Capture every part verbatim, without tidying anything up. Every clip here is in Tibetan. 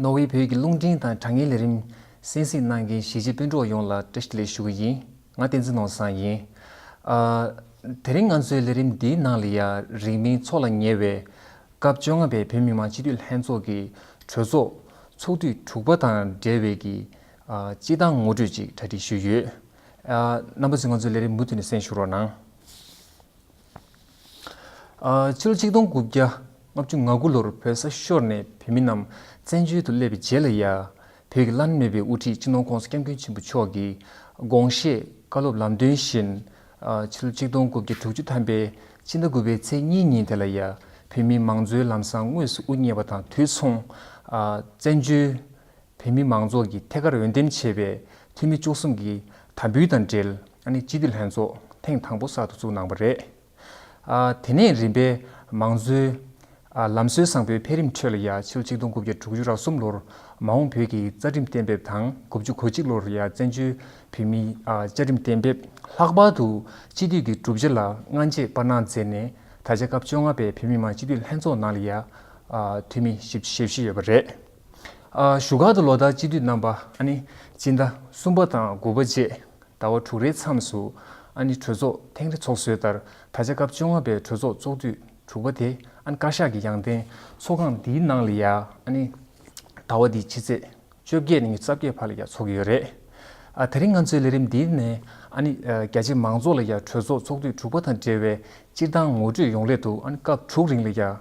ནོར་ཝེ་བོད་ཀྱི་རླུང་འཕྲིན་དང་དྲ་བརྙན་ལས་རིམ་གསན་གཟིགས་གནང་མཁན་གཞིས་བྱེས་སྤུན་གྲོགས་ཡོངས་ལ་བཀྲ་ཤིས་བདེ་ལེགས་ཞུ་གི་ཡིན། ང་བསྟན་འཛིན་ནོར་བཟང་ཡིན། ཨ། དེ་རིང་ང་ཚོའི་ལས་རིམ་འདིའི་ནང་ལ་ཡ་རིང་མིན་འཚོགས་ལ་ཉེ་བའི་སྐབས་བཅོ་ལྔ་པའི་བོད་མི་མང་སྤྱི་འཐུས་ལྷན་ཚོགས་ཀྱི་གྲོས་ཚོགས་ཚོགས་དུས་དྲུག་པ་དང་འབྲེལ་བའི་གི་ཨ། སྤྱིར་བཏང་ངོ་སྤྲོད་ཅིག་གྲ་སྒྲིག་ཞུས་ཡོད། ཨ། རྣམ་པ་ཚོས་ང་ཚོའི་ལས་རིམ་མུ་མཐུད་ནས་གསན་ཞུ་རོགས་གནང་། ཨ། ཕྱི་ལོ་ཆིག་སྟོང་དགུ་བརྒྱ་ལྔ་བཅུ་ང་དགུ་ལོར་བོད་ས་ཤོར་ནས་བོད་མི་རྣམས་བཙན་བྱོལ་དུ་སླེབས་པའི་རྗེས་ལ་ཡ། བོད་ཀྱི་བླ་ན་མེད་པའི་དབུ་ཁྲིད་སྤྱི་ནོར་༸གོང་ས་༸སྐྱབས་མགོན་ཆེན་པོ་མཆོག་གི་དགོངས་བཞེད་བཀའ་སློབ་ལམ་སྟོན་བཞིན། ཨ། ཕྱི་ལོ་ཆིག་སྟོང་དགུ་བརྒྱ་དྲུག་ཅུ་ཐམ་པའི་སྤྱི་ཟླ་དགུ་པའི་ཚེས་གཉིས་ཉིན་དེ་ལ་ཡ། བོད་མིའི་མང་གཙོའི་ལམ་བཟང་དངོས་སུ་དབུ་བརྙེས་པ་དང་དུས་མཚུངས། ཨ། བཙན་བྱོལ་བོད་མི་མང་ཚོགས་ཀྱི་ཐད་ཀར་འོས་འདེམས་བྱས་པའི་འཐུས་མི་བཅུ་གསུམ་གྱི་དམ་འབུལ་དང་འབྲེལ། ཨ་ནི་སྤྱི་འཐུས་ལྷན་ཚོགས་ཐེངས་དང་པོ་གསར་དུ་བཙུགས་གནང་བ་རེད། ཨ། དེ་ནས་རིམ་པས་མང་གཙོའི། ཨ། ལམ་སྲོལ་བཟང་པོའི་འཕེལ་རིམ་ཁྲོད་ལ་ཡ། ཕྱི་ལོ་ཆིག་སྟོང་དགུ་བརྒྱ་དྲུག་ཅུ་རེ་གསུམ་ལོར་མ་འོངས་བོད་ཀྱི་རྩ་ཁྲིམས་གཏན་འབེབས་དང་། དགུ་བཅུ་གོ་གཅིག་ལོར་ཡ་བཙན་བྱོལ་བོད་མིའི། ཨ། བཅའ་ཁྲིམས་གཏན་འབེབས། ལྷག་པར་དུ་སྤྱི་འཐུས་ཀྱི་གྲུབ་ཆ་ལ་སྔ་རྗེས་བར་སྣང་མཛད་ནས། ད་ཆ་སྐབས་བཅོ་ལྔ་པའི་བོད་མི་མང་སྤྱི་འཐུས་ལྷན་ཚོགས་ནང་ལ་ཡ། ཨ། འཐུས་མི་བཞི་བཅུ་ཞེ་བཞི་ཡོད་པ་རེད། ཨ། བཞུགས་སྒར་དུ་ལོ་ལྟར་སྤྱི་འཐུས་རྣམ་པ། ཨ་ནི་སྤྱི་ཟླ་གསུམ་པ་དང་དགུ་པ་བཅས་ཟླ་བ་དྲུག་རེའི་མཚམས་སུ། ཨ་ནི་གྲོས་ཚོགས་ཐེངས་རེ་ཚོགས་སྲོལ་ལྟར། ད་ཆ་སྐབས་བཅོ་ལྔ་པའི་གྲོས་ཚོགས་ཚོགས་དུས་དྲུག་པ་དེ། ཨ་ནི་བཀའ་ཤག་གི་ཡང་སྟེང་ཚོགས་ཁང་འདིའི་ནང་ལ་ཡ། ཨ་ནི་ཟླ་བ་འདིའི་ཕྱི་ཚེས་བཅོ་བརྒྱད་ནས་ཉི་ཤུ་རྩ་བརྒྱད་བར་ལ་ཡ་ཚོགས་ཀྱི་ཡོད་རེད། ཨ། དེ་རིང་ང་ཚོའི་ལས་རིམ་འདི་ནས། ཨ་ནི་ཨ། རྒྱ་ཆེ་མང་ཚོགས་ལ་ཡ་གྲོས་ཚོགས་ཚོགས་དུས་དྲུག་པ་དང་འབྲེལ་བའི་སྤྱིར་བཏང་ངོ་སྤྲོད་ཡོང་སླད་དུ། ཨ་ནི་སྐབས་དྲུག་རིང་ལ་ཡ། ཨ།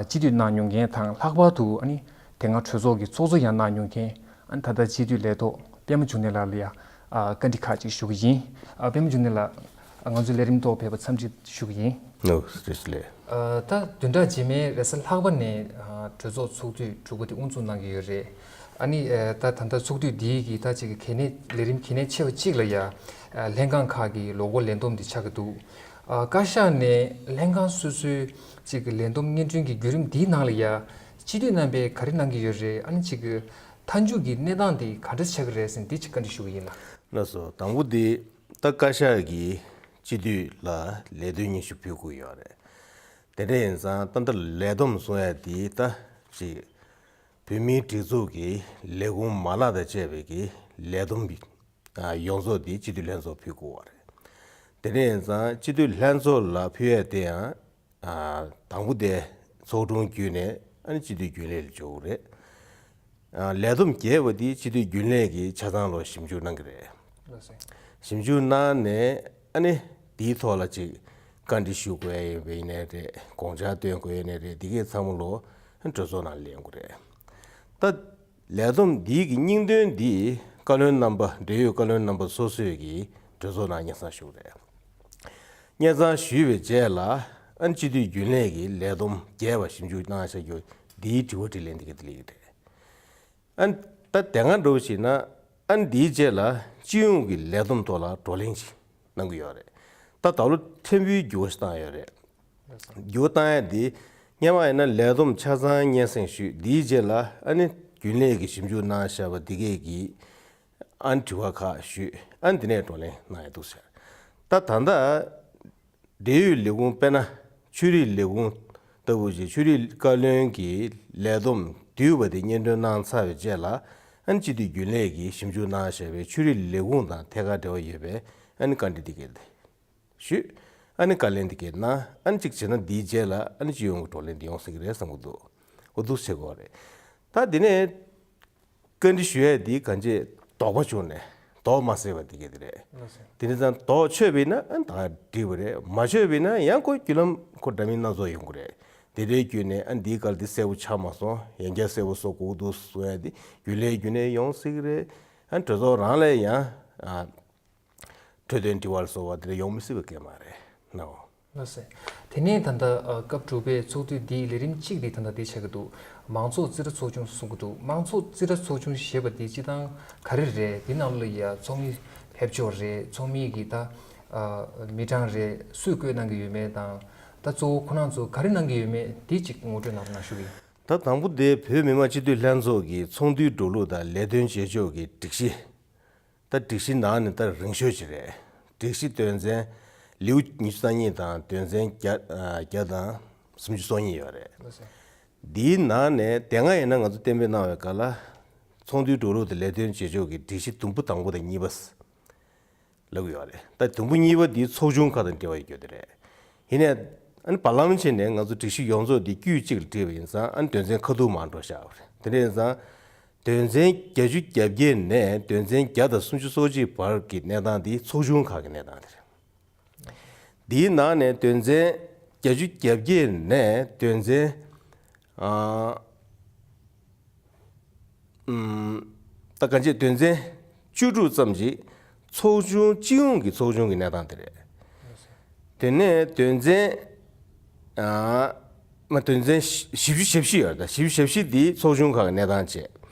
སྤྱི་འཐུས་གནང་མྱོང་མཁན་དང་། ལྷག་པར་དུ། ཨ་ནི་དེ་སྔ་གྲོས་ཚོགས་ཀྱི་ཚོགས་གཙོ་ཡང་གནང་མྱོང་མཁན། ཨ་ནི་ད་ལྟ་སྤྱི་འཐུས་ལས་ཐོག་པད་མ་འབྱུང་གནས་ལགས་ལ་ཡ། ཨ། བཀའ་འདྲི་ཁག་ཅིག་ཞུ་གི་ཡིན། ཨ། པད་མ་འབྱུང་གནས་ལགས། ང་ཚོའི་ལས་རིམ་ཐོག་ཕེབས་པར་འཚམས་འདྲི་ཞུ་གི་ཡིན། ནོ། བཀྲ་ཤིས་བདེ་ལེགས། ཨ། ད་བདུན་ཕྲག་རྗེས་མའི་རེས་གཟའ་ལྷག་པ་ནས། ཨ། གྲོས་ཚོགས་ཚོགས་དུས་དྲུག་པ་དེ་དབུ་འཛུགས་གནང་གི་ཡོད་རེད། ཨ་ནི་ཨ། ད་ད་ལྟ་ཚོགས་དུས་འདིའི་གི་ད་ཅིག་གལ་གནད། ལས་རིམ་གལ་གནད་ཆེ་བ་གཅིག་ལ་ཡ། ཨ། ལྷན་ཁང་ཁག་གི་ལོ་འཁོར་ལས་བསྡོམས་དེ་ཆགས་ཀྱི་འདུག། ཨ། བཀའ་ཤག་ནས་ལྷན་ཁང་སོ་སོའི་ཅིག་གི་ལས་བསྡོམས་སྙན་སྒྲོན་གྱི་བརྒྱུད་རིམ་འདིའི་ནང་ལ་ཡ། སྤྱི་འཐུས་རྣམ་པས་ག་རེ་གནང་གི་ཡོད་རེད། ཨ་ནི་ཅིག་གི་མཐའ་མཇུག་གི་གནས་སྟངས་དེ་ག་འདྲ་ཆགས་ཀྱི་རེད་ཟེར་ནས་འདི་ཅིག་བཀའ་འདྲི་ཞུ་གི་ཡིན་ལགས། ལགས་སོ། དང་པོ་འདི་ད་བཀའ་ཤག་གིས་སྤྱི་འཐུས་ལ་ལས་དོན་སྙན་ཞུ་ཕུལ་དགོས་ཡོད་རེད། དེ་འདྲ་ཡིན་ཙང་ད་ལྟ་ལས་བསྡོམས་གསུང་ཡ་འདི་ད་ཅིག་བོད་མིའི་སྒྲིག་འཛུགས་ཀྱི་ལས་ཁུངས་མ་ལག་དང་བཅས་པའི་གི་ལས་བསྡོམས། ཨ། ཡོངས་རྫོགས་འདི་སྤྱི་འཐུས་ལྷན་ཚོགས་ཕུལ་དགོས་པ་རེད། དེ་འདྲ་ཡིན་ཙང་སྤྱི་འཐུས་ལྷན་ཚོགས་ལ་ཕུལ་ཡ་དེ་ཡང་། ཨ། དང་པོ་དེ་ཚོགས་དྲུང་བརྒྱུད་ནས། ཨ་ནི་སྤྱི་འཐུས་རྒྱུན་ལས་ལ་འབྱོར་གྱི་རེད། ཨ། ལས་བསྡོམས་རྒྱས་པ་འདི་སྤྱི་འཐུས་རྒྱུན་ལས་ཀྱིས་ཆ་ཚང་ལོ་ཞིབ་འཇུག་གནང་གི་རེད། ལགས་སོ། ཞིབ་འཇུག་གནང་ནས། ཨ་ནི་དེའི་ཐོག་ལ་ཅིག་བཀའ་འདྲི་ཞུ་དགོས་ཡ་ཡིན་པ་ཡིན་ནའི་རེད། དགོངས་འཆར་འདོན་དགོས་ཡ་ཡིན་ནའི་རེད། འདི་གས་ཚང་མ་ལོ་གྲོས་ཚོགས་ནང་ལེན་དགོས་རེད། ད་ལས་བསྡོམས་འདིའི་གི་སྙིང་དོན་འདི་བཀའ་བློན་རྣམ་པ། འབྲེལ་ཡོད་བཀའ་བློན་རྣམ་པ་སོ་སོས་ཀྱིས་གྲོས་ཚོགས་ནང་སྙན་སེང་ཞུ་གི་རེད། སྙན་སེང་ཞུས་པའི་རྗེས་ལ། ཨ་ནི་སྤྱི་འཐུས་རྒྱུན་ལས་ཀྱིས་ལས་བསྡོམས་རྒྱས་པ་ཞིབ་འཇུག་གནང་བཞག་རྒྱུ་འདིའི་དྲི་བ་དྲིས་ལན་འདི་ག་དེ་སླེབས་ཀྱི་རེད། ཨ་ནི་ད་དེ་སྔ་འདྲ་བོ་ཞིག་ན། ཨ་ནི་འདིའི་རྗེས་ལ་སྤྱི་ཡོངས་ཀྱི་ལས་བསྡོམས་ཐོག་ལ་བགྲོ་གླེང་ཅིག་གནང་གི་ཡོད་རེད། ད་ད་ལོ་ཕྲན་བུའི་འགྱུར་བ་ཞིག་བཏང་ཡོད་རེད། འགྱུར་བ་བཏང་ཡ་འདི། སྔོན་མ་ཡིན་ན་ལས་བསྡོམས་ཆ་ཚང་སྙན་སེང་ཞུས། འདིའི་རྗེས་ལ་ཨ་ནི་རྒྱུན་ལས་ཀྱིས་ཞིབ་འཇུག་གནང་བཞག་པ་འདི་གས་ཀྱི། ཨ་ནི་དྲི་བ་ཁག་ཞུས། ཨ་ནི་འདི་ནས་བགྲོ་གླེང་གནང་ཡ་འདུག་ཟེར། ད་ད་ལྟ་འབྲེལ་ཡོད་ལས་ཁུངས། དཔེར་ན་ཆོས་རིག་ལས་ཁུངས་ལྟ་བུ་ཞིག་ཆོས་རིག་བཀའ་བློན་གྱིས་ལས་བསྡོམས་བསྡུས་པ་དེ་སྙན་སྒྲོན་གནང་ཚར་བའི་རྗེས་ལ། ཨ་ནི་སྤྱི་འཐུས་རྒྱུན་ལས་ཀྱིས་ཞིབ་འཇུག་གནང་བཞག་པའི་ཆོས་རིག་ལས་ཁུངས་དང་ཐད་ཀར་འབྲེལ་བ་ཡོད་པའི། ཨ་ནི་བཀའ་འདྲི་འདི་གས་ཞུས། ཨ་ནི་བཀའ་ལན་འདི་གས་གནང་། ཨ་ནི་གཅིག་བྱས་ན་འདིའི་རྗེས་ལ་ཨ་ནི་སྤྱི་ཡོངས་ཀྱི་བགྲོ་གླེང་འདི་ཡོང་སྲིད་ཀྱི་རེད་བསམ་གྱི་འདུག། འོ་འདུག་བྱེད་དགོས་རེད། ད་འདི་ནས་བཀའ་འདྲི་ཞུ་ཡས་འདི་གང་ཅི་དོགས་པ་བྱུང་ནས་དོགས་མ་སེལ་བ་འདི་གས་འདི་རེད། ལགས་སོ། དེ་འདྲ་ཙང་དོགས་ཆོད་པ་ཡིན་ན་ཨ་ནི་ད་འགྲིག་པ་རེད། མ་ཆོད་པ་ཡིན་ན་ཡང་ཁོ་བརྒྱུད་ལམ་ཁོ་འདྲ་མིན་སྣ་ཚོགས་ཡོང་གི་རེད། དེ་འདྲའི་བརྒྱུད་ནས་ཨ་ནི་འདིའི་སྐབས་འདི་གསལ་པོ་ཆགས་མ་སོང་། ཡང་བསྐྱར་གསལ་པོ་བཟོ་དགོས་འདུག་གསུང་ཡས་འདི་རྒྱུན་ལས་བརྒྱུད་ནས་ཡོང་སྲིད་ཀྱི་རེད། ཨ་ནི་གྲོས་ཚོགས་རང་ལ་ཡང་ཨ། འཕྲོས་དོན་དྲི་བ་ལ་སོགས་པ་དེ་འདྲ་ཡོང་མི་སྲིད་པ་གང་ཡང་མ་རེད་ནའོ། ལགས་སེ། དེ་ནས་ད་ལྟ་ཨ། སྐབས་དྲུག་པའི་ཚོགས་དུས་འདིའི་ལས་རིམ་གཅིག་དེ་ད་ལྟ་དེ་ཆགས་ཀྱི་འདུག། མང་ཚོགས་རྩིས་ཁྲ་ཚོགས་ཆུང་གསུང་གི་འདུག། མང་ཚོགས་རྩིས་ཁྲ་ཚོགས་ཆུང་ཞེས་པ་དེ་སྤྱིར་བཏང་ག་རེ་རེད། དེ་ནང་ལ་ཡ་ཚོགས་མི་ཕེབས་ཕྱོགས་རེད། ཚོགས་མི་གི་ད་ཨ། མི་གྲངས་རེད། སུས་བསྐོས་གནང་གི་ཡོད་མེད་དང་། ད་གཙོ་བོ་ཁོ་རང་ཚོ་ག་རེ་གནང་གི་ཡོད་མེད་དེ་གཅིག་ངོ་སྤྲོད་གནང་རོགས་གནང་ཞུ་གི་ཡིན། ད་དང་པོ་དེ་བོད་མི་མང་སྤྱི་འཐུས་ལྷན་ཚོགས་ཀྱི་ཚོགས་འདུའི་འགྲོ་ལུགས་དང་ལས་དོན་བྱེད་ཕྱོགས་ཀྱི་སྒྲིག་གཞི། ད་སྒྲིག་གཞི་ནང་ནས་ད་རིང་ཤོས་ཅིག་རེད། སྒྲིག་གཞི་དོན་ཚན་ལེའུ་ཉི་ཤུ་རྩ་གཉིས་དང་དོན་ཚན་བརྒྱ་ཨ། བརྒྱ་དང་སུམ་ཅུ་སོ་གཉིས་ཡོད་རེད། ལགས་སོ། འདིའི་ནང་ནས་དེ་སྔ་ཡིན་ན་ང་ཚོ་གཏན་འབེབས་གནང་བའི་སྐབས་ལ་ཚོགས་འདུའི་འགྲོ་ལུགས་དང་ལས་དོན་བྱེད་ཕྱོགས་ཀྱི་སྒྲིག་གཞི་དུམ་བུ་དང་པོ་དང་གཉིས་པ་ལབ་ཀྱི་ཡོད་རེད། ད་དུམ་བུ་གཉིས་པ་འདི་ཚོགས་ཆུང་ཁག་དང་འབྲེལ་བ་ཡོད་རྒྱུ་དེ་རེད། ཡིན་ནའི་ཨ་ནི་བར་ལམ་ཕྱིན་ནས་ང་ཚོ་སྒྲིག་གཞི་ཡོངས་རྫོགས་འདི་དཀྱུས་གཅིག་ལ་བསྒྲིལ་བ་ཡིན་ཙང་ཨ་ནི་དོན་ཚན་ཁ་ཐུག་མར་འགྲོ་བཞག་པ་རེད། དེ་འདྲ་ཡིན་ཙང་དོན་ཚན་བརྒྱད་ཅུ་གྱ་བརྒྱད་ནས་དོན་ཚན་བརྒྱ་དང་སུམ་ཅུ་སོ་གཅིག་བར་གྱི་གནས་སྟངས་འདི་ཚོགས་ཆུང་ཁག་གི་གནས་སྟངས་དེ་རེད། འདིའི་ནང་ནས་དོན་ཚན་བརྒྱད་ཅུ་གྱ་བརྒྱད་ནས་དོན་ཚན་ཨ་ཨམ། ད་གང་ཅི་དོན་ཚན་བཅུ་དྲུག་ཙམ་ཞིག་ཚོགས་ཆུང་སྤྱི་ཡོངས་ཀྱི་ཚོགས་ཆུང་གི་གནས་སྟངས་དེ་རེད། དེ་ནས་དོན་ཚན་ཨ་མ་དོན་ཚན་བཞི་བཅུ་ཞེ་བཞི་ཡོད་རེད། ད་བཞི་བཅུ་ཞེ་བཞི་འདི་ཚོགས་ཆུང་ཁག་གི་གནས་སྟངས་བྱས།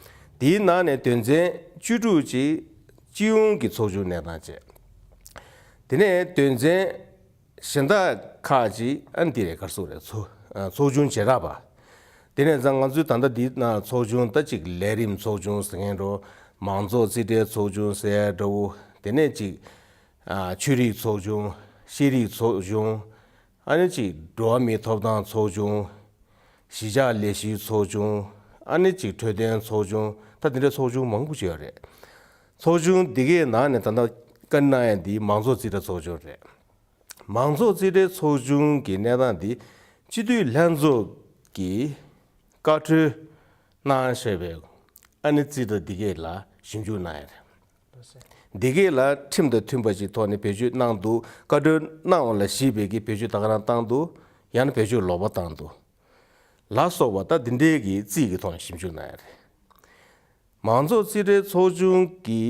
དེའི་ནང་ནས་དོན་ཚན་བཅུ་དྲུག་ཅིག་སྤྱི་ཡོངས་ཀྱི་ཚོགས་ཆུང་གནས་སྟངས་བྱས། དེ་ནས་དོན་ཚན་གཞན་དག་ཁག་ཅིག་ཨ་ནི་འདི་རེད། ག་རེ་ཟེར་དགོས་རེད། ཚོགས་ཨ་ཚོགས་ཆུང་བྱེ་བྲག་པ། དེ་ནས་ཙང་ང་ཚོའི་ད་ལྟ་འདི་ན་ཚོགས་ཆུང་ད་ཅིག་ལས་རིམ་ཚོགས་ཆུང་ཟེར་མཁན་འགྲོ། མང་ཚོགས་རྩིས་ཁྲའི་ཚོགས་ཆུང་ཟེར་ཡ་འདྲ་བོ། དེ་ནས་ཅིག་ཨ་ཆོས་རིག་ཚོགས་ཆུང་། ཤེས་རིག་ཚོགས་ཆུང་། ཨ་ནི་ཅིག་འགྲོ་བ་མིའི་ཐོབ་ཐང་ཚོགས་ཆུང་། གཞིས་ཆགས་ལས་གཞིའི་ཚོགས་ཆུང་། ཨ་ནི་ཅིག་འཕྲོད་བསྟེན་ཚོགས་ཆུང་། ད་དེ་འདྲའི་ཚོགས་ཆུང་མང་པོ་ཅིག་ཡོད་རེད། ཚོགས་ཆུང་འདི་གའི་ནང་ནས་ད་ལྟ་བཀའ་གནང་ཡ་འདི་མང་ཚོགས་རྩིས་ཁྲ་ཚོགས་ཆུང་རེད། མང་ཚོགས་རྩིས་ཁྲའི་ཚོགས་ཆུང་གི་གནས་སྟངས་འདི་སྤྱི་འཐུས་ལྷན་ཚོགས་ཀྱིས་བཀའ་འཁྲོལ་གནང་བཞག་པའི་ཨ་ནི་རྩིས་ཁྲ་འདི་གས་ལ་ཞིབ་འཇུག་གནང་ཡ་རེད། འདི་གས་ལ་ཁྲིམས་དང་མཐུན་པ་ཞིག་ཐོག་ནས་བེད་སྤྱོད་གནང་འདུག་བཀའ་འཁྲོལ་གནང་བ་ལ་གཞིགས་པའི་གི་བེད་སྤྱོད་ད་ག་རང་བཏང་འདུག་ཡང་ན་བེད་སྤྱོད་ལོག་པ་བཏང་འདུག་ལ་སོགས་པ་ད་འདི་འདྲའི་གི་རྩིས་ཀྱི་ཐོག་ནས་ཞིབ་འཇུག་གནང་ཡ་རེད། མང་ཚོགས་རྩིས་ཁྲའི་ཚོགས་ཆུང་གི་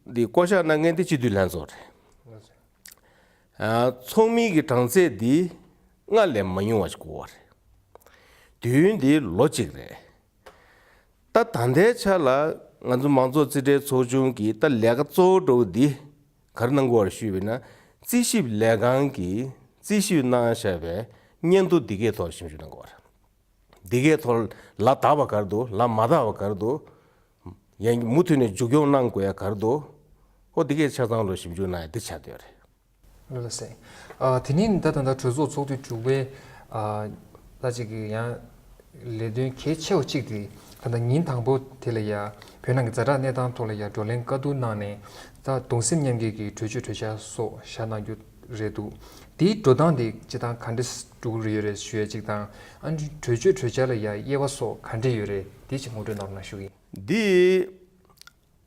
འདི་བསྐོ་གཞག་གནང་མཁན་དེ་སྤྱི་འཐུས་ལྷན་ཚོགས་རེད། ཨ་ཚོགས་མི་གི་གྲངས་ཚད་འདི་སྔར་ལས་མ་ཉུང་བ་ཞིག་དགོས་པ་རེད། དུས་ཡུན་འདི་ལོ་གཅིག་རེད། ད་ད་ལྟའི་ཆ་ལ་ང་ཚོ་མང་ཚོགས་རྩིས་ཁྲའི་ཚོགས་ཆུང་གི་ད་ལས་ཀ་གཙོ་བོ་འདྲ་བོ་འདི་ག་རེ་གནང་དགོས་པ་རེད་ཞུས་པ་ཡིན་ན། རྩིས་ཞིབ་ལས་ཁང་གིས་རྩིས་ཞིབ་གནང་བཞག་པའི་སྙན་ཐོ་འདི་གའི་ཐོག་ཞིབ་འཇུག་གནང་དགོས་པ་རེད། འདི་གའི་ཐོག་ལ་བདག་པ་ག་རེ་འདུག་ལ་མ་བདག་པ་ག་རེ་འདུག་ཡང་མུ་མཐུད་ནས་མཇུག་སྐྱོང་གནང་དགོས་ཡ་ག་རེ་འདུག་ཨོ་འདི་གའི་ཆ་ཚང་ལ་ཞིབ་འཇུག་གནང་ཡ་འདི་ཆགས་བསྡད་ཡོད་རེད། ལགས་སེ། ཨ་དེ་ནས་ད་ད་ལྟ་གྲོས་ཚོགས་ཚོགས་དུས་དྲུག་པའི་ཨ་ད་ཅིག་གི་ཡང་ལས་དོན་གལ་ཆེ་བ་གཅིག་དེ་ད་ལྟ་ཉིན་དང་པོ་དེ་ལ་ཡ་བོད་ནང་གི་ཛ་དྲག་གནས་སྟངས་ཐོག་ལ་ཡ་བགྲོ་གླེང་བཀའ་བསྡུར་གནང་ནས་ད་གདུང་སེམས་མཉམ་སྐྱེད་ཀྱི་གྲོས་ཆོད་གྲོས་འཆར་སོགས་བཞག་གནང་རྒྱུ་རེད་འདུག་དེའི་འགྲོ་སྟངས་དེ་སྤྱིར་བཏང་ག་འདྲ་འགྲོ་གི་ཡོད་རེད་ཞུ་ཡ་གཅིག་དང་། ཨ་ནི་གྲོས་ཆོད་གྲོས་འཆར་ལ་ཡ་དབྱེ་བ་སོགས་ག་འདྲ་ཡོད་རེད་དེ་ཅིག་ངོ་སྤྲོད་གནང་རོགས་གནང་ཞུ་གི་ཡིན། འདི་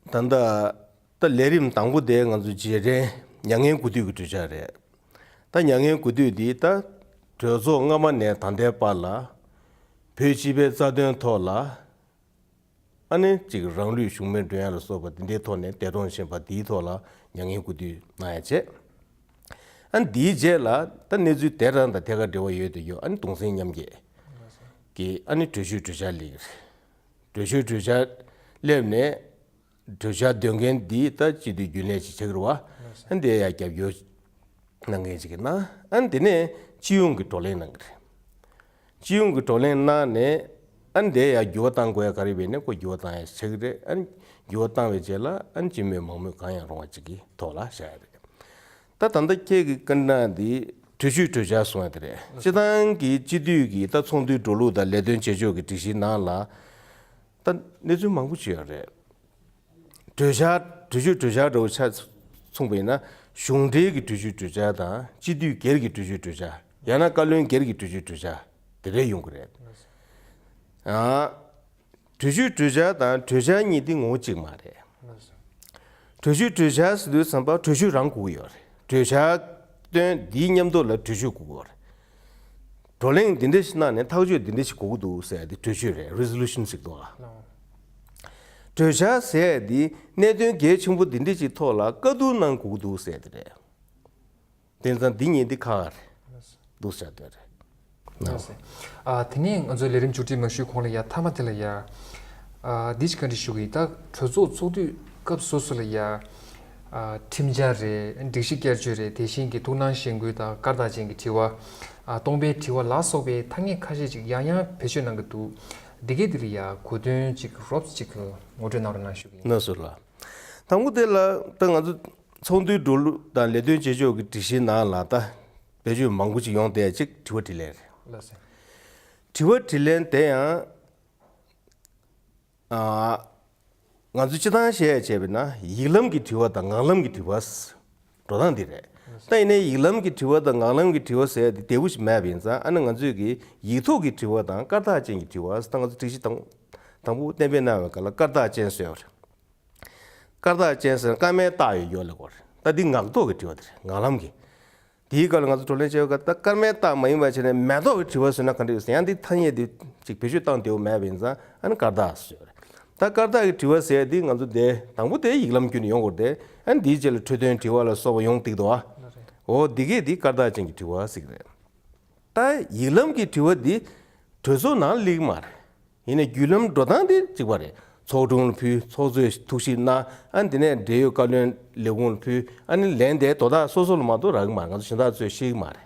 ད་ལྟ་ད་ལས་རིམ་དང་པོ་དེ་ང་ཚོ་རྗེས་དྲན་མྱ་ངན་གུས་འདུད་ཀྱི་གྲོས་འཆར་རེད། ད་མྱ་ངན་གུས་འདུད་འདི་ད་གྲོས་ཚོགས་སྔ་མ་ནས་ད་ལྟའི་བར་ལ་བོད་སྤྱི་པའི་རྩ་དོན་ཐོག་ལ་ཨ་ནི་ཅིག་རང་ལུས་ཞུགས་མེར་འགྲོ་ཡ་ལ་སོགས་པ་འདི་འདྲའི་ཐོག་ནས་འདས་གྲོངས་ཕྱིན་པ་འདིའི་ཐོག་ལ་མྱ་ངན་གུས་འདུད་གནང་ཡ་བྱས། ཨ་ནི་འདིའི་རྗེས་ལ་ད་གནས་ཚུལ་དེ་རང་དང་ཐད་ཀར་འབྲེལ་བ་ཡོད་དུ་ཡོད། ཨ་ནི་གདུང་སེམས་མཉམ་སྐྱེད་ཀྱི་ཨ་ནི་གྲོས་ཆོད་གྲོས་འཆར་སླེབས་ཀྱི་རེད། གྲོས་ཆོད་གྲོས་འཆར་སླེབས་ནས། གྲོས་འཆར་འདོན་མཁན་འདི་ད་སྤྱི་འཐུས་རྒྱུན་ལས་ཅིག་ཆགས་ཀྱི་རེད་བ། ཨ་འདི་ཡ་རྒྱབ་སྐྱོར་གནང་མཁན་ཅིག་གི་ན། ཨ་འདི་ནས་སྤྱི་ཡོངས་ཀྱི་བགྲོ་གླེང་གནང་གི་རེད། སྤྱི་ཡོངས་ཀྱི་བགྲོ་གླེང་གནང་ནས་ཨ་འདི་ཡ་འགྱུར་བ་གཏང་དགོས་ཡ་ག་རེ་ཡོད་ན་ཁོ་འགྱུར་བ་གཏང་ཡ་ཆགས་ཀྱི་རེད། ཨ་འགྱུར་བ་བཏང་བའི་རྗེས་ལ་ཨ་སྤྱི་མོས་མང་མོས་གང་ཡང་རུང་བ་ཅིག་གི་ཐོག་ལ་བཞག་ཡ་རེད། ད་ད་ལྟ་ཁྱེད་ཀྱི་བཀའ་འདྲི་འདི་གྲོས་ཆོད་གྲོས་འཆར་གསུང་ཡ་དེ་རེད། སྤྱི་བཏང་གི་སྤྱི་འཐུས་ཀྱི་ད་ཚོགས་འདུའི་འགྲོ་ལུགས་དང་ལས་དོན་བྱེད་ཕྱོགས་ཀྱི་སྒྲིག་གཞིའི་ནང་ལ་ད་གནས་ཚུལ་མང་པོ་ཅིག་ཡོད་རེད། གྲོས་འཆར་གྲོས་ཆོད་གྲོས་འཆར་འདྲ་བོ་ཆ་མཚུངས་པ་ཡིན་ན་གཞུང་འབྲེལ་གྱི་གྲོས་ཆོད་གྲོས་འཆར་དང་སྤྱི་འཐུས་སྒེར་གྱི་གྲོས་ཆོད་གྲོས་འཆར་ཡང་ན་བཀའ་བློན་སྒེར་གྱི་གྲོས་ཆོད་གྲོས་འཆར་དེ་འདྲ་ཡོང་གི་རེད། ཨ། གྲོས་ཆོད་གྲོས་འཆར་དང་གྲོས་འཆར་གཉིས་དེ་ངོ་བོ་གཅིག་མ་རེད། གྲོས་ཆོད་གྲོས་འཆར་ཟེར་དུས་ཙམ་པ་གྲོས་ཆོད་རང་དགོས་ཀྱི་ཡོད་རེད། གྲོས་འཆར་བཏོན་འདིའི་མཉམ་དུ་ལ་གྲོས་ཆོད་དགོས་ཀྱི་ཡོད་རེད། བགྲོ་གླེང་འདི་འདྲ་ཞིག་གནང་ནས་ཐག་གཅོད་འདི་འདྲ་ཞིག་དགོས་ཀྱི་འདུག་ཟེར་ཏེ་གྲོས་ཆོད་རེད། རི་ཛོ་ལུ་ཤན་ཟེར་གྱི་འདུག་ཨ། གྲོས་འཆར་ཟེར་ཡ་འདི་གནད་དོན་གལ་ཆེན་པོ་འདི་འདྲ་ཞིག་ཐོག་ལ་བཀའ་བསྡུར་གནང་དགོས་ཀྱི་འདུག་ཟེར་དེ་རེད། དེང་སང་འདི་གཉིས་འདི་ཁག་རེད་འདུག་ཟེར་དེ་རེད། ལགས་སེ། ཨ་དེ་ནས་ང་ཚོའི་ལས་རིམ་མཇུག་སྒྲིལ་མ་ཞུས་གོང་ལ་ཡ་མཐའ་མ་དེ་ལ་ཡ། ཨ་འདི་ཅིག་བཀའ་འདྲི་ཞུ་གི་ཡིན། ད་གྲོས་ཚོགས་ཚོགས་དུས་སྐབས་སོ་སོ་ལ་ཡ། ཨ་ཁྲིམས་འཆར་རེད། སྒྲིག་གཞི་བསྐྱར་བཅོས་རེད། དེ་བཞིན་གྱི་ཐུགས་སྣང་གཞེན་སྐུལ་དང་སྐར་རྟགས་ཅན་གྱི་དྲི་བ། ཨ་སྟོང་པའི་དྲི་བ་ལ་སོགས་པའི་ཐ་སྙད་ཁ་ཤས་ཅིག་ཡང་ཡང་བེད་སྤྱོད་གནང་གི་འདུག་འདི་གའི་འདི་ལ་ཡ་གོ་དོན་ཅིག་རོབ་ཅིག་ངོ་སྤྲོད་གནང་རོགས་གནང་ཞུ་གི་ཡིན། ལགས་སོ་ལགས། དང་པོ་དེ་ལ་ད་ང་ཚོ་ཚོགས་འདུའི་འགྲོ་ལུགས་དང་ལས་དོན་བྱེད་ཕྱོགས་ཀྱི་སྒྲིག་གཞིའི་ནང་ལ་ད་བེད་སྤྱོད་མང་པོ་ཅིག་ཡོང་བསྡད་ཅིག་དྲི་བ་དྲིས་ལན་རེད། ལགས་སེ། དྲི་བ་དྲིས་ལན་དེ་ཡང་ ཨ། ང་ཚོས་སྤྱིར་བཏང་བཤད་བྱས་པ་ན་ཡིག་ལམ་གྱི་དྲི་བ་དང་ངག་ལམ་གྱི་དྲི་བ། འགྲོ་སྟངས་འདི་རེད། ད་ཡིན་ནའི་ཡིག་ལམ་གྱི་དྲི་བ་དང་ངག་ལམ་གྱི་དྲི་བ་ཟེར་ཡ་དེ་དལ་བུ་ཞིག་མེད་པ་ཡིན་ཙང་ཨ་ནི་ང་ཚོས་ཀྱི་ཡིག་ཐོག་གི་དྲི་བ་དང་སྐར་རྟགས་ཅན་གྱི་དྲི་བ་ཟེར། ད་ང་ཚོ་སྒྲིག་གཞི་དང་དང་པོ་གཏན་འབེབས་གནང་བའི་སྐབས་ལ་སྐར་རྟགས་ཅན་ཟེར་བ་རེད། སྐར་རྟགས་ཅན་ཟེར་ན་སྐར་མའི་རྟགས་ཡོད་ཡོད་ལ་གོ་རེད། ད་འདི་ངག་ཐོག་གི་དྲི་བ་དེ་རེད། ངག་ལམ་གྱི། དེའི་སྐབས་ལ་ང་ཚོ་བགྲོ་གླེང་བྱེད་པའི་སྐབས་ད་སྐར་མའི་རྟགས་མ་ཡིན་པ་བྱས་ནས་མེ་ཏོག་གི་དྲི་བ་ཟེར་ན་ག་འདྲ་ཡོད་ཟེར། ཡང་འདི་ཐ་སྙད་འདི་ཅིག་བེད་སྤྱོད་བཏང་བདེ་བོ་མེད་པ་ཡིན་ཙང་ཨ་ནི་སྐར་རྟགས་ཟེར་བ་རེད། ད་སྐར་རྟགས་ཀྱི་དྲི་བ་ཟེར་ཡ་འདི་ང་ཚོ་དེ་དང་པོ་དེ་ཡིག་ལམ་བརྒྱུད་ནས་ཡོང་དགོས་རེད་དེ། ཨ་ནི་འདིའི་རྗེས་ལ་འཕྲོས་དོན་དྲི་བ་ལ་སོགས་པ་ཡོང་འདུག་དོ། འོ་འདི་གས་འདི་སྐར་རྟགས་ཅན་གྱི་དྲི་བ་ཟེར་གྱི་རེད། ད་ཡིག་ལམ་གྱི་དྲི་བ་འདི་གྲོས་ཚོགས་ནང་སླེབས་ཀྱི་མ་རེད། ཡིན་ནའི་བརྒྱུད་ལམ་འགྲོ་སྟངས་དེ་གཅིག་པ་རེད། ཚོགས་དྲུང་ལ་ཕུལ། ཚོགས་གཙོས་ཐུགས་ཞིབ་གནང་། ཨ་ནི་དེ་ནས་འབྲེལ་ཡོད་བཀའ་བློན་ལས་ཁུངས་ལ་ཕུལ། ཨ་ནི་ལན་དེ་དོ་བདག་སོ་སོ་ལ་མ་གཏོགས་རག་གི་མ་རེད། ང་ཚོ་གཞན་དག་ཚོས་ཤེས་ཀྱི་མ་རེད།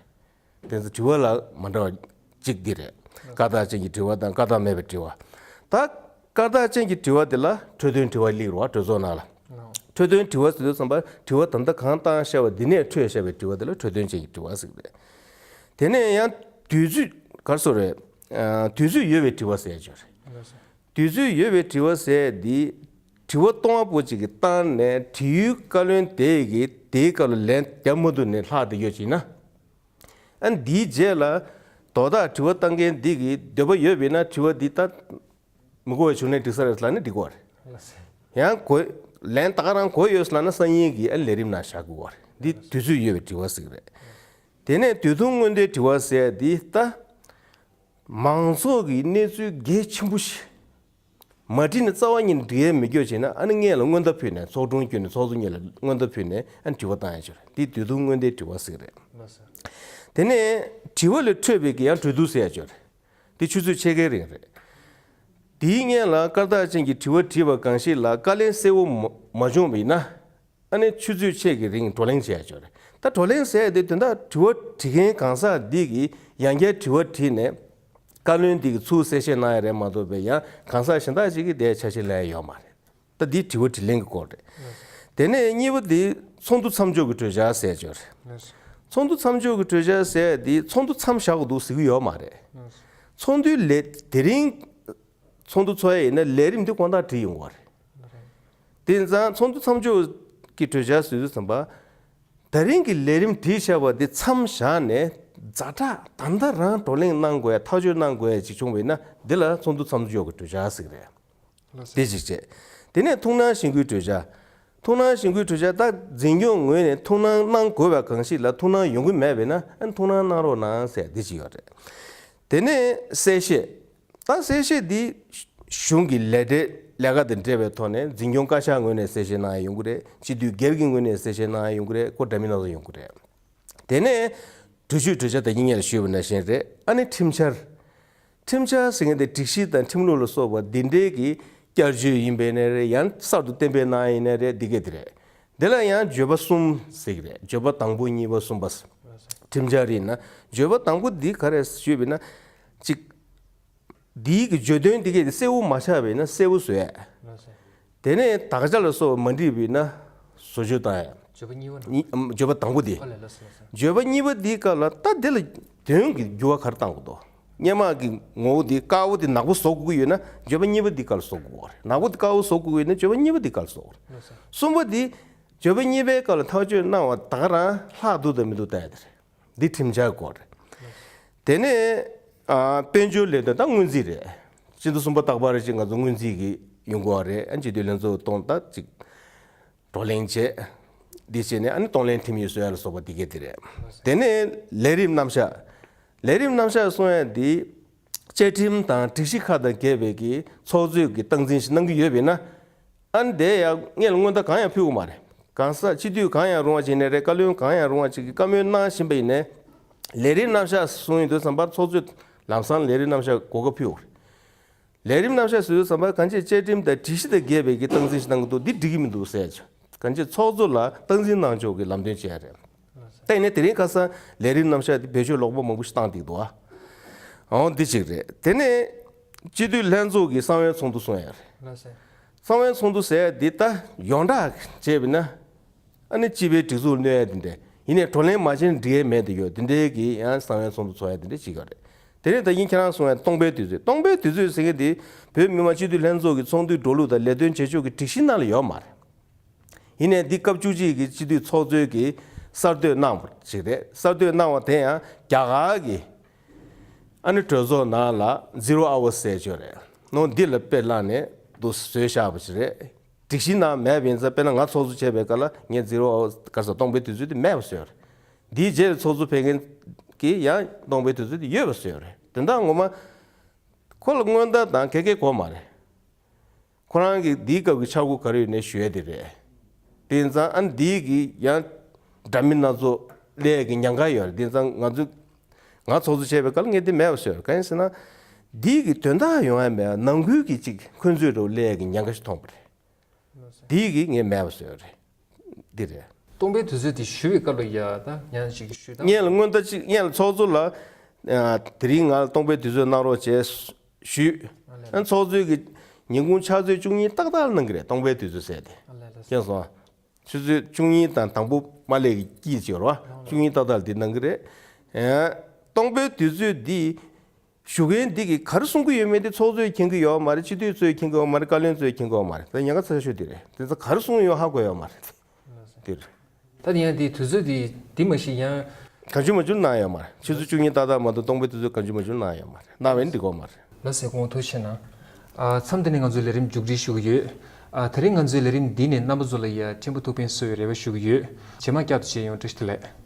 དེ་ཚོ་དྲི་བ་ལ་མ་འདྲ་བ་གཅིག་འདི་རེད། སྐར་རྟགས་ཅན་གྱི་དྲི་བ་དང་སྐར་རྟགས་མེད་པའི་དྲི་བ། ད་སྐར་རྟགས་ཅན་གྱི་དྲི་བ་དེ་ལ་འཕྲོས་དོན་དྲི་བ་སླེབས་རེད་བ། གྲོས་ཚོགས་ནང་ལ། འཕྲོས་དོན་དྲི་བ་ཟེར་དུས་ཙམ་པ་དྲི་བ་ད་ལྟ་གང་བཏང་བཞག་པ་འདི་ནས་འཕྲོས་བཞག་པའི་དྲི་བ་དེ་ལ་འཕྲོས་དོན་ཅན་གྱི་དྲི་བ་ཟེར་གྱི་རེད། དེ་ནས་ཡང་དུས་ཚོད་ག་རེ་ཟེར་རེད། ཨ། དུས་ཚོད་ཡོལ་བའི་དྲི་བ་ཟེར་ཡ་ཅིག་ཡོད་རེད། དུས་ཚོད་ཡོལ་བའི་དྲི་བ་ཟེར་ཡ་འདི་དྲི་བ་གཏོང་བ་པོ་ཅིག་གིས་བཏང་ནས་དྲི་ཡུལ་བཀའ་བློན་དེ་གིས་དེའི་སྐབས་ལ་ལན་རྒྱབ་མ་ཐུབ་ནས་ལྷག་བསྡད་ཡོད་ཅིག་ན། ཨ་ནི་འདིའི་རྗེས་ལ་དོ་བདག་དྲི་བ་བཏང་མཁན་འདི་གིས་འདོད་པ་ཡོད་པས་ན་དྲི་བ་འདི་ད་མི་གོ་བའི་བྱུང་ན་འགྲིག་ས་རེད་ལབ་ན་འགྲིག་གི་རེད། ཡང་གོ། ལན་ད་ག་རང་གོ་ཡོད་ལབ་ན་སང་ཉིན་གྱི་ཨ་ལས་རིམ་ནང་བཞག་དགོས་པ་རེད། འདི་དུས་ཚོད་ཡོལ་བའི་དྲི་བ་ཟེར་གྱི་རེད། དེ་ནས་དུས་ཐུང་སྔོན་བརྡའི་དྲི་བ་ཟེར་ཡ་འདི་ད་མང་ཚོགས་ཀྱི་གནས་ཚུལ་གལ་ཆེན་པོ་ཞིག་མ་དྲིས་ནས་རྩ་བ་ཉིད་ནས་འགྲིག་ཡ་མེད་རྒྱུ་བྱས་ན་ཨ་ནི་སྔོན་ལ་སྔོན་བརྡ་ཕུལ་ནས། ཚོགས་དྲུང་བརྒྱུད་ནས་ཚོགས་གཙོ་སྔོན་ལ་སྔོན་བརྡ་ཕུལ་ནས་ཨ་ནི་དྲི་བ་བཏང་ཡ་ཅིག་ཡོད་རེད། འདི་དུས་ཐུང་སྔོན་བརྡའི་དྲི་བ་ཟེར་གྱི་རེད། དེ་ནས་དྲི་བ་ལས་འཕྲོས་པའི་གི་ཡང་གྲོས་བསྡུར་ཟེར་ཡ་ཅིག་ཡོད་རེད། འདི་ཆུ་ཚོད་ཕྱེད་ཀའི་རིང་རེད། དེའི་སྔོན་ལ་སྐར་རྟགས་ཅན་གྱི་དྲི་བ་དྲིས་པ་གང་ཞིག་ལ་བཀའ་ལན་གསལ་བོ་མ་མ་བྱུང་བ་ཡིན་ན། ཨ་ནི་ཆུ་ཚོད་ཕྱེད་ཀྱི་རིང་བགྲོ་གླེང་བྱས་ཡ་ཅིག་ཡོད་རེད། ད་བགྲོ་གླེང་ཟེར་ཡ་དེ་དོན་དག་དྲི་བ་དྲི་མཁན་གང་ཟག་འདི་གིས་ཡང་བསྐྱར་དྲི་བ་དྲིས་ནས་བཀའ་བློན་འདི་གིས་ཚུར་གསལ་བཤད་གནང་ཡ་རེད་མ་གཏོགས་པའི་ཡང་གང་ཟག་གཞན་དག་ཅིག་གིས་དེ་ཆ་ཤས་ལེན་ཡ་ཡོད་མ་རེད། ད་འདི་དྲི་བ་དྲིས་ལན་གྱི་སྐོར་རེད། དེ་ནས་གཉིས་པ་དེ་ཚོགས་འདུ་མཚམས་འཇོག་གི་གྲོས་འཆར་ཟེར་ཡ་ཅིག་ཡོད་རེད། ཚོགས་འདུ་མཚམས་འཇོག་གི་གྲོས་འཆར་ཟེར་ཡ་དེ་ཚོགས་འདུ་མཚམས་བཞག་དགོས་འདུག་ཟེར་གྱི་ཡོད་མ་རེད། ཚོགས་འདུའི་ལས་དེ་རིང་ཚོགས་འདུ་ཚོགས་ཡ་ཡིན་ན་ལས་རིམ་དེ་དགོང་དག་བསྒྲིགས་ཡོང་གི་རེད། དེ་ཙང་ཚོགས་འདུ་མཚམས་འཇོག་གི་གྲོས་འཆར་ཟེར་དུས་ཙམ་པ། ད་རིང་གི་ལས་རིམ་བསྒྲིགས་བཞག་པ་དེ་མཚམས་བཞག་ནས་ཛ་དྲག་ད་ལྟ་རང་བགྲོ་གླེང་གནང་དགོས་ཡ། ཐག་གཅོད་གནང་དགོས་ཡ་ཅིག་བྱུང་བ་ཡིན་ན་འདི་ལ་ཚོགས་འདུ་མཚམས་འཇོག་གི་གྲོས་འཆར་ཟེར་གྱི་རེད། དེ་གཅིག་བྱས། དེ་ནས་ཐུགས་སྣང་གཞེན་སྐུལ་གྲོས་འཆར། ཐུགས་སྣང་གཞེན་སྐུལ་གྲོས་འཆར་ད་འཛིན་སྐྱོང་ངོས་ནས་ཐུགས་སྣང་གནང་དགོས་པ་གང་ཞིག་ལ་ཐུགས་སྣང་ཡོང་གི་མེད་པས་ན་ཨ་ནི་ཐུགས་སྣང་གནང་རོགས་གནང་ཟེར་འདི་གཅིག་ཡོད་རེད། དེ་ནས་གསལ་བཤད། ད་གསལ་བཤད་འདི་གཞུང་གི་ལས་འབྲེལ་ལས་ཀ་དང་འབྲེལ་བའི་ཐོག་ནས་འཛིན་སྐྱོང་བཀའ་ཤག་ངོས་ནས་གསལ་བཤད་གནང་ཡ་ཡོང་གི་རེད། སྤྱི་འཐུས་སྒེར་གྱི་ངོས་ནས་གསལ་བཤད་གནང་ཡ་ཡོང་གི་རེད། སྐོར་འདྲ་མིན་སྣ་ཚོགས་ཡོང་གི་རེད། དེ་ནས་གྲོས་ཆོད་གྲོས་འཆར་ད་གིན་སྔོན་ལ་ཞུས་པ་ནང་བཞིན་རེད། ཨ་ནི་ཁྲིམས་འཆར། ཁྲིམས་འཆར་ཟེར་མཁན་དེ་སྒྲིག་གཞི་དང་ཁྲིམས་ལུགས་ལ་སོགས་པ་འདི་འདྲའི་གི་བསྐྱར་བཅོས་ཡིན་པ་ཡིན་ནའི་རེད། ཡང་གསར་དུ་གཏན་འབེབས་གནང་ཡ་ཡིན་ནའི་རེད། འདི་གས་དེ་རེད། དེ་ལ་ཡང་བརྗོད་པ་གསུམ་ཟེར་གྱི་རེད། བརྗོད་པ་དང་པོ་གཉིས་པ་གསུམ་པ། ཁྲིམས་འཆར་ཡིན་ན་བརྗོད་པ་དང་པོ་འདི་ག་རེ་ཞུས་པ་ཡིན་ན། གཅིག་འདིའི་གི་བརྗོད་དོན་འདི་གས་དེ་གསལ་བོ་མ་ཆགས་པ་ཡིན་ན་གསལ་བོ་བཟོ་ཡ། དེ་ནས་དག་ཆ་ལ་སོགས་པ་མ་འགྲིག་པ་ཡིན་ན་བཟོ་བཅོས་བཏང་ཡ། བརྗོད་པ་གཉིས་པ་ནི། གཉིས། ཨམ། བརྗོད་པ་དང་པོ་དེ། ཨོ་ལེ་ལགས་སོ་ལགས་སོ། བརྗོད་པ་གཉིས་པ་འདིའི་སྐབས་ལ་ད་དེ་ལ་དོན་གྱི་འགྱུར་བ་ག་རེ་བཏང་དགོས་འདུག་སྔོན་མ་གི་ངོ་བོ་འདི་དཀར་པོ་འདི་ནག་པོ་བཟོ་དགོས་ཀྱི་ཡོད་ན་བརྗོད་པ་གཉིས་པ་འདི་སྐབས་ལ་བཟོ་དགོས་པ་རེད། ནག་པོ་འདི་དཀར་པོ་བཟོ་དགོས་ཀྱི་ཡོད་ན་བརྗོད་པ་གཉིས་པ་འདི་སྐབས་ལ་བཟོ་དགོས་རེད། ལགས་སོ། གསུམ་པ་འདི་བརྗོད་པ་གཉིས་པའི་སྐབས་ལ་ཐག་གཅོད་གནང་བ་ད་ག་རང་ལྷག་འདུག་དང་མི་འདུག་ལྟ་ཡ་དེ་རེད། འདི་ཁྲིམས་འཆར་སྐོར་རེད། དེ་ནས་ཨ་དཔལ་འབྱོར་ལས་དོན་ད་སྔོན་རྩིས་རེད། སྤྱི་ཟླ་གསུམ་པ་རྟག་པར་ཅིག་ང་ཚོ་སྔོན་རྩིས་ཀྱི་ཡོང་གི་ཡོད་རེད། ཨ་སྤྱི་འཐུས་ལྷན་ཚོགས་གཏོང་ད་ཅིག་བགྲོ་གླེང་བྱས། འདི་བྱས་ནས་ཨ་ནི་གཏོང་ལེན་འཐུས་མི་བཟོ་ཡ་ལ་སོགས་པ་འདི་གས་དེ་རེད། དེ་ནས་ལས་རིམ་རྣམ་གཞག་ལས་རིམ་རྣམ་གཞག་གསུང་ཡ་འདི་བཅའ་ཁྲིམས་དང་སྒྲིག་གཞི་ཁག་དང་འགལ་བའི་གི་ཚོགས་གཙོས་ཀྱི་སྟངས་འཛིན་ཞིག་གནང་གི་ཡོད་པས་ན། ཨ་ནི་དེ་ཡང་སྔོན་ལ་སྔོན་བརྡ་གང་ཡང་ཕུལ་གི་མ་རེད། གང་ཟག་སྤྱི་འཐུས་གང་ཡང་རུང་བ་ཅིག་ནས་རེད། བཀའ་བློན་གང་ཡང་རུང་བ་ཅིག་གིས་བཀའ་མོལ་གནང་བཞིན་པ་ཡིན་ནའི། ལས་རིམ་རྣམ་གཞག་གསུང་ཡོང་དུས་ཙམ་པར་ཚོགས་གཙོས་ལམ་སང་ལས་རིམ་རྣམ་གཞག་གོ་སྐབས་ཕུལ་ཡོད་རེད། ལས་རིམ་རྣམ་གཞག་ཟེར་དུས་ཙམ་པར་གང་ཅི་བཅའ་ཁྲིམས་དང་སྒྲིག་གཞི་དང་འགལ་བའི་གི་སྟངས་འཛིན་ཞིག་གནང་གི་འདུག་འདི་འགྲིག་གི་མི་འདུག་ཟེར་ཆོག་གང་ཅི་ཚོགས་གཙོ་ལ་སྟངས་འཛིན་གནང་ཕྱོགས་ཀྱི་ལམ་སྟོན་བྱས་རེད། ད་ཡིན་ནའི་དེ་རིང་ཁ་སང་ལས་རིམ་རྣམ་གཞག་འདི་བེད་སྤྱོད་ལོག་པ་མང་པོ་ཞིག་བཏང་འདུག་འདུག་ཨ། འོ་འདི་གཅིག་རེད། དེ་ནས་སྤྱི་འཐུས་ལྷན་ཚོགས་ཀྱི་གསང་བའི་ཚོགས་འདུ་གསུང་ཡ་རེད། ལགས་སེ། གསང་བའི་ཚོགས་འདུ་ཟེར་ཡ་འདི་ད་ཡོངས་གྲགས་བྱས་པ་ན། ཨ་ནི་སྤྱི་པའི་སྒྲིག་འཛུགས་གནོད་ཡ་འདི་འདྲ་ཡིན་ནའི་བགྲོ་གླེང་མ་བྱས་ན་འགྲིག་ཡ་མེད་འདི་ཡོད། འདི་འདྲའི་གི་ཡང་གསང་བའི་ཚོགས་འདུ་ཚོགས་ཡ་འདི་འདྲ་གཅིག་ཡོད་རེད། དེ་ནས་ད་གིན་ཁྱེད་རང་གསུངས་པའི་སྟོང་པའི་དུས་ཚོད། སྟོང་པའི་དུས་ཚོད་ཟེར་མཁན་དེ་བོད་མི་མང་སྤྱི་འཐུས་ལྷན་ཚོགས་ཀྱི་ཚོགས་འདུའི་འགྲོ་ལུགས་དང་ལས་དོན་བྱེད་ཕྱོགས་ཀྱི་སྒྲིག་གཞི་ནང་ལ་ཡོད་མ་རེད། ཡིན་ནའི་འདི་སྐབས་བཅུ་གཅིག་གི་སྤྱི་འཐུས་ཚོགས་གཙོས་ཀྱིས་གསར་གཏོད་གནང་བ་ཞིག་རེད། གསར་གཏོད་གནང་བ་དེ་ཡང་རྒྱ་གར་གྱི་ཨ་ནི་གྲོས་ཚོགས་ནང་ལ་zero hours ཟེར་ཅིག་ཡོད་རེད། ནོ་འདི་ལ་དཔེ་བླངས་ནས་འདུག་བཟོས་བཞག་པ་ཞིག་རེད། སྒྲིག་གཞི་ནང་མེད་པ་ཡིན་ཙང་། དཔེར་ན་ང་ཚོགས་གཙོ་བྱས་པའི་སྐབས་ལ་ངས་zero hours ག་རེ་ཟེར། སྟོང་པའི་དུས་ཚོད་དེ་མེད་པ་བཟོས་ཡོད་རེད། འདིའི་རྗེས་ལ་ཚོགས་གཙོ་ཕེབས་མཁན་གྱིས་ཡང་སྟོང་པའི་དུས་ཚོད་དེ་ཡོད་པ་བཟོས་ཡོད་རེད། དེ་འདྲ་ངོ་མ་ཁོ་ལ་སྔོན་བརྡ་དང་ག་གེ་དགོས་མ་རེད། ཁོ་རང་གིས་འདིའི་སྐབས་ཀྱི་འཆར་སྒོ་ག་རེ་ཡོད་ནའི་ཞུ་ཡ་དེ་རེད། དེ་ཡིན་ཙང་ཨ་ནི་འདིའི་གི་ཡང་འདྲ་མིན་སྣ་ཚོགས་སླེབས་ཡ་གི་ཉེན་ཁ་ཡོད་རེད། དེ་ཡིན་ཙང་ང་ཚོ་ང་ཚོགས་གཙོ་བྱས་པའི་སྐབས་ལ་ངས་དེ་མེད་པ་བཟོས་ཡོད་རེད། གང་ཡིན་ཟེར་ན། འདིའི་གི་དོན་དག་ཡོང་ཡ་མེད། ནང་ཁུལ་གྱི་ཅིག་འཁོན་རྩོད་འདྲ་བོ་སླེབས་ཡ་གི་ཉེན་ཁ་ཞིག་མཐོང་པ་རེད། དེའི་གི་ངས་མེད་པ་བཟོས་རེད། འདི་རེད། སྟོང་པའི་དུས་ཚོད་དེ་ཞུ་བའི་སྐབས་ལ་ཡ་ད་ཡང་ཅིག་ཞུས་དང་། སྔོན་ལ་སྔོན་བརྡ་ཅིག་སྔོན་ལ་ཚོགས་གཙོ་ལ། ཨ། དེ་རིང་ང་ལ་སྟོང་པའི་དུས་ཚོད་གནང་རོགས་བྱས་ཞུས། ཨ་ལས། ཨ། ཚོགས་གཙོས་ཀྱི་ཉིན་གུང་ཕྱག་ཚོད་བཅུ་གཉིས་ཏག་ཏག་ལ་གནང་གི་རེད། སྟོང་པའི་དུས་ཚོད་ཟེར་ཏེ། ཨ་ལས་ལས། མཁྱེན་སོང་། ཆུ་ཚོད་བཅུ་གཉིས་དང་དང་པོ་མ་སླེབས་ཀྱི་དཀྱིལ་ཅིག་ཡོད་རེད་བ། བཅུ་གཉིས་ཏག་ཏག་ལ་འདི་གནང་གི་རེད། ཨ། སྟོང་པའི་དུས་ཚོད་འདི་ཞུ་མཁན་འདི་གིས་ག་རེ་གསུང་གི་ཡོད་མེད་དེ་ཚོགས་གཙོས་མཁྱེན་གྱི་ཡོད་མ་རེད། སྤྱི་འཐུས་ཚོས་མཁྱེན་གྱི་ཡོད་མ་རེད། བཀའ་བློན་ཚོས་མཁྱེན་གྱི་ཡོད་མ་རེད། ད་ཉེན་ཁ་ཚ་ཤོས་འདི་རེད། དེ་ཚོ་ག་རེ་གསུང་ཡོད་ཧ་གོ་ཡོད་མ་རེད། འདི་རེད། ད་ཡང་དེ་དུས་ཚོད་དེ་འདི་མ་གཞི་ཡང་གང་བྱུང་མང་བྱུང་གནང་ཡོད་མ་རེད། ཆུ་ཚོད་བཅུ་གཉིས་ཏག་ཏག་མ་གཏོགས་སྟོང་པའི་དུས་ཚོད་གང་བྱུང་མང་བྱུང་གནང་ཡོད་མ་རེད། གནང་བས་ནི་འགྲིག་གི་ཡོད་མ་རེད། ལགས་སོ། དགོངས་ཐུགས་ཆེ་གནང་། ཨ། མཚམས་འདི་ནས་ང་ཚོའི་ལས་རིམ་མཇུག་སྒྲིལ་ཞུ་གི་ཡོད། ཨ། དེ་རིང་ང་ཚོའི་ལས་རིམ་འདི་ནས་རྣམ་པ་ཚོ་ལ་ཡ་ཕྲན་བུ་ཐུགས་ཕན་གསོས་པའི་རེ་བ་ཞུ་གི་ཡོད། རྗེས་མ་བསྐྱར་དུ་མཇལ་ཡོང་། བཀྲ་ཤིས་བདེ་ལེགས།